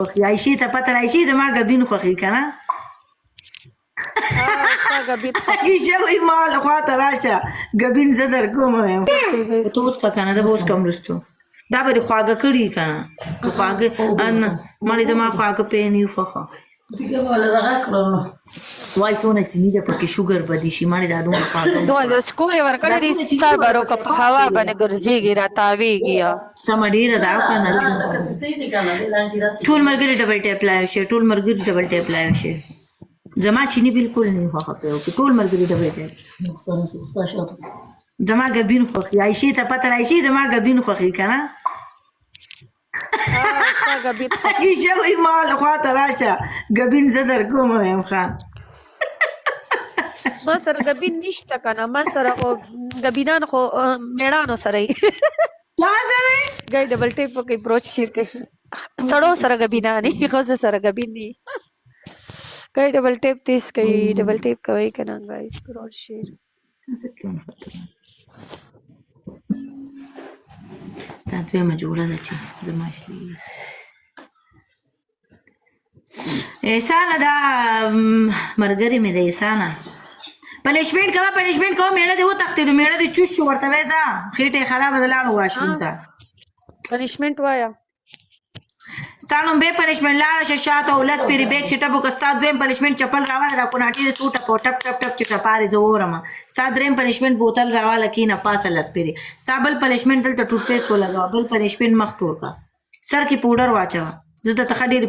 خوښي، عایشې ته پته، عایشې زما ګبین خوښي که نه؟ عایشه وایي ما له خوا ته راشه، ګبین زه در کوم. وایم ته اوس که نه، زه به اوس کوم وروستو. دا به دې خواږه کړي که نه؟ که خواږه نه مړې، زما خواږه پې نه خوښه. وای څونه چیني ده پکې، شوګر به دې شي مړې، دا دومره خواږه. دوه سکور یې ورکړی دی، صبر وکړه، په هوا باندې ګرځېږي، راتاوېږي. سمه ډېره ده که نه؟ ټول ملګري ډبل ټیپ لایو شي، ټول ملګري ډبل ټیپ لایو شي. زما چیني بالکل نه خوښه پې وکړي. ټول ملګري ډبل ټیپ. زما ګبین خوښي، عایشې ته پته، عایشې زما ګبین خوښي که نه؟ عایشه وایي ما له خوا ته راشه، ګبین زه در کوم. وایم ښه. ما سره ګبین نشته که نه، ما سره خو ګبینان خو میړانو سره یي. چا سره؟ ګای ډبل ټیپ وکړئ، بروچ شیر کوي. سړو سره ګبینان یي، ښځو سره ګبین نه. ګای ډبل ټیپ تیز کوي، ډبل ټیپ کوي که نه ګایز؟ بروچ شیر. دا دویمه جوړه ده چې زما شلېږي. احسانه، دا ملګری مې دی. احسانه، پنشمنټ کوه، پنشمنټ کوه. میړه دې وتښتېدو، میړه دې چوش شو. ورته وایه ځه، خېټه یې خرابه ده، لاړو واشروم ته. پنشمنټ وایا. ستا لومبی پنشمنټ، لاړه شه شاته او لس پېرې بیک چې ټپ وکړه. ستا دویم پنشمنټ، چپل راواله، دا کوناټي دې څو ټپ ټپ ټپ ټپ چې ټپارې زه اورم. ستا دریم پنشمنټ، بوتل راواله، کینه پاسه لس پېرې. ستا بل پنشمنټ، دلته ټوټ پیسټ ولګوه. بل پنشمنټ، مخ تور کړه، سر کې پوډر واچوه. زه درته ښه ډېر